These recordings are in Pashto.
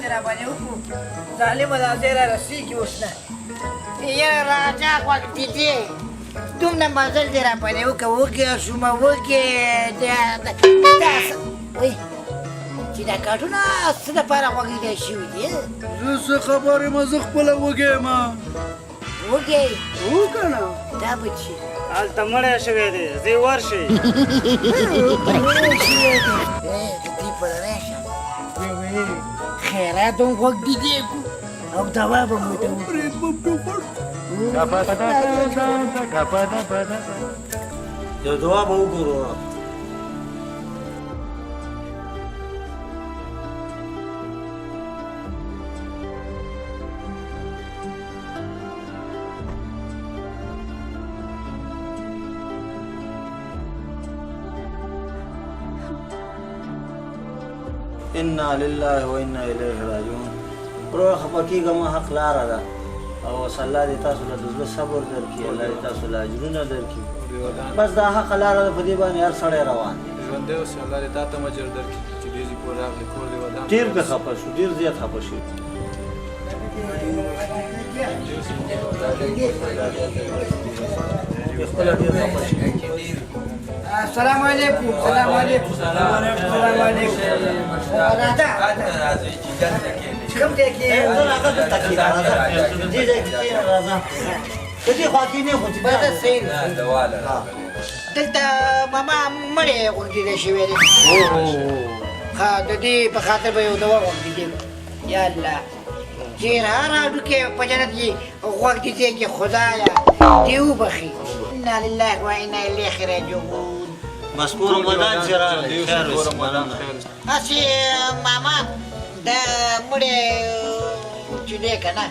دې راباندې وکړو، ظالمه دا ځای را رسېږي اوس نه. یاره راجا غوږ دې دی، دومره مزل دې راباندې وکړه، وږی شوم وږی. دا وایي چې دا کارټونه څه دپاره غوږېدی شوي دي؟ زه څه خبر یم، زه خپله وږی یم. وږی؟ هو که نه. دا به چې هلته مړی شوی دی، ځئ ورشئ. مړی شوی دی. د دې پلنی شه خیرات هم غوږ دي دی او دوا به مو ورته وکړو. یو دوا به وګورو. انا لله و انا الیه راجعون. وروره خفه کېږه مه، حق لاره ده او بس الله دې تاسو له د زړه صبر درکړي، الله دې تاسو له اجرونه درکړي. بس دا حق لاره ده، په دې باندې هر سړی روان دی. ژوندی اوسې، الله دې تا ته هم اجر درکړي چې دې ځای پورې راغلې، کور دې ودان. ډېر پرې خفه شو، ډېر زیات خفه شو. خپله ډېر خفه شو. السلام علیکم. السلام علیکم. السلام علیکم. راځه کوم ځای کې؟ راځه دلته کښېنه، راځه دې ځای کې کښېنه، راځه په دې خوا کښېنې خو چې بس صحیح. دلته ماما مړی غورځېدی شوی دی. ښه، د دې په خاطر به یو دوا غوږدېدی. یا الله، چې هر هډوکی په جنت کې غوږ دې ځای کې خدایه دې وبخښي. انا لله و انا الیه راجعون. بس کور ودان چې راغلی، خیر اوسې، مننه. هسې ماما دا مړی چې دی که نه،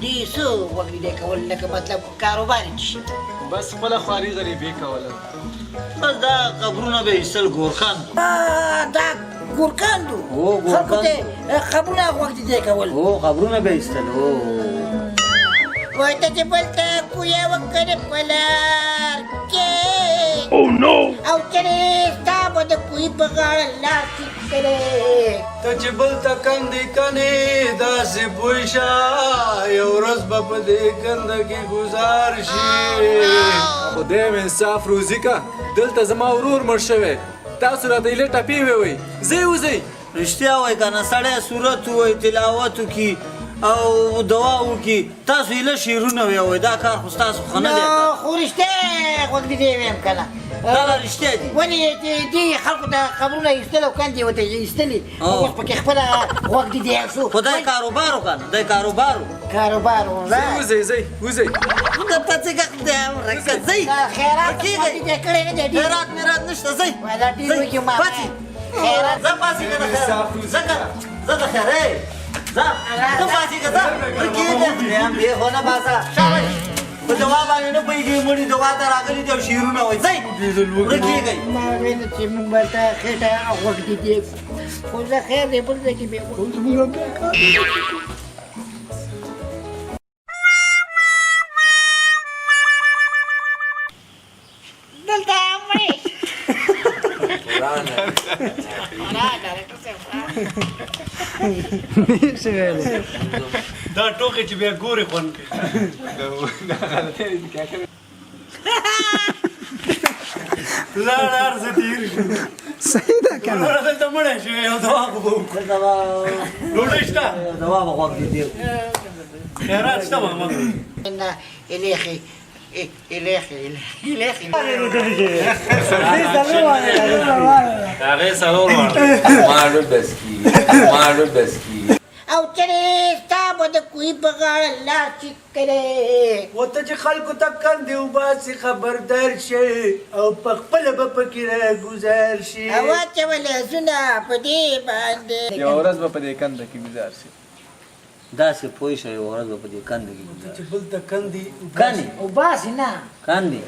دې څه غوږ دی کول، لکه مطلب کاروبار یې څه شي؟ بس خپله خواري غریبي کوله. بس دا قبرونه به ایستل، ګورکان. دا ګورکان دو؟ هو، ګورکان. خلکو ته قبرونه غوږ دې کول. هو، قبرونه به ایستل. هو. وایي ته چې بل ته کویه وکړې په لار کې، او چېرې ستا به د کوی په غاړه لار ټیټ کړې. ته چې بل ته کندې کنې داسې پوه شه، یو ورځ به په دې کنده کې ګزار شي. خدای مې انصاف روزي که، دلته زما ورور مړ شوی، تاسو راته ایله ټپې ووایئ، ځئ وځئ. رښتیا وایي که نه، سړی سورت ووایي، تلاوت وکړي او دوا وکړي، تاسو ایله شعرونه ووایئ، دا کار خو ستاسو ښه نه دی. نو خو رښتیا غوږ دې ویم که نه؟ دا رښتیا دي. ولې چې دې خلکو ته قبرونه ایستل او کندې ورته ایستلې، اوس پکې خپله غوږ دې دی شو. خو دا کاروبار وکړه، دا کاروبار و. کاروبار و. وځئ ځئ وځئ. د پڅېږه خدای ورکه ځئ. خیرات دې کړی نه دی. خیرات میرات نشته، ځئ. دا ډېر وږي ما. خیرات ځه پاڅېږه د خیرات، ځه که نه، ځه د خیرې، ځه ته پاڅېږه، ځه ورکېږه. بې خونه باسه، شاباش. په دوا باندې نه پوهېږي، مړي دوا ته راغلي دي او شعرونه وایي. ځئ ورکېږئ. ما ویل چې موږ به ته خېټه غوږ دې دی، خو زه خیر دی بل ځای کې بیا. دلته مړی. دا ټوکې چې بیا ګورې خوند کوي. لاړ هر څه تېر شو. صحیح ده که نه؟ وروره دلته مړی شوی، یو دوا خو به وکړو. ډوډۍ شته؟ دوا به غوږ دې تېر. خیرات شته ماما؟ الیخي الیخي الیخي. هغې څلور واړه. ما ډوب بس کېږي، ما ډوب بس کېږي. او چېرې ستا به د کوی په غاړه لار ټیټ کړې. ورته چې خلکو ته کندې وباسي، خبردار شي او په خپله به پکې راګوزار شي. او واچوه لاسونه په دې باندې. یوه ورځ به په دې کنده کې ګوزار شي. داسې پوه شه، یوه ورځ به په دې کنده کې ګوزار چې بل ته کندې کنې وباسي نه کندې،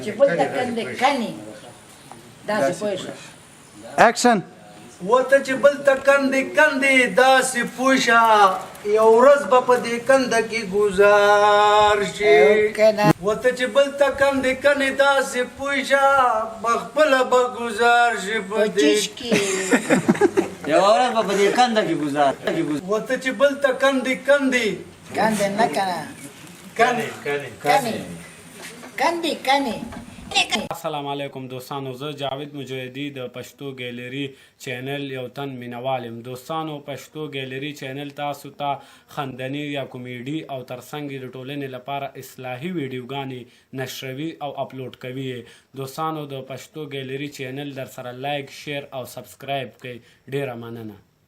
چې بل ته کندې کنې، داسې پوه شه. اکشن. ورته چې بل ته کندې کندې داسې پوه شه، یو ورځ به په دې کنده کې ګوزار شي. ورته چې بل ته کندې کنې داسې پوه شه، په خپله به ګوزار شي په دې کې. یوه ورځ به په دې کنده کې ګزار. وته چې بل ته کندې کندې. کندې نه کنه. کنې. کنې. کندې کنې. السلام علیکم دوستانو، زه جاوید مجاهدی د پښتو ګیلری چینل یو تن مینوال یم. دوستانو، پښتو ګیلری چینل تاسو ته خندنی یا کومیډي او ترڅنګ د ټولنې لپاره اصلاحي ویډیوګانې نشروي او اپلوډ کوي یې. دوستانو، د پښتو ګیلری چینل در سره لایک، شیر او سبسکرایب کړئ. ډیره مننه.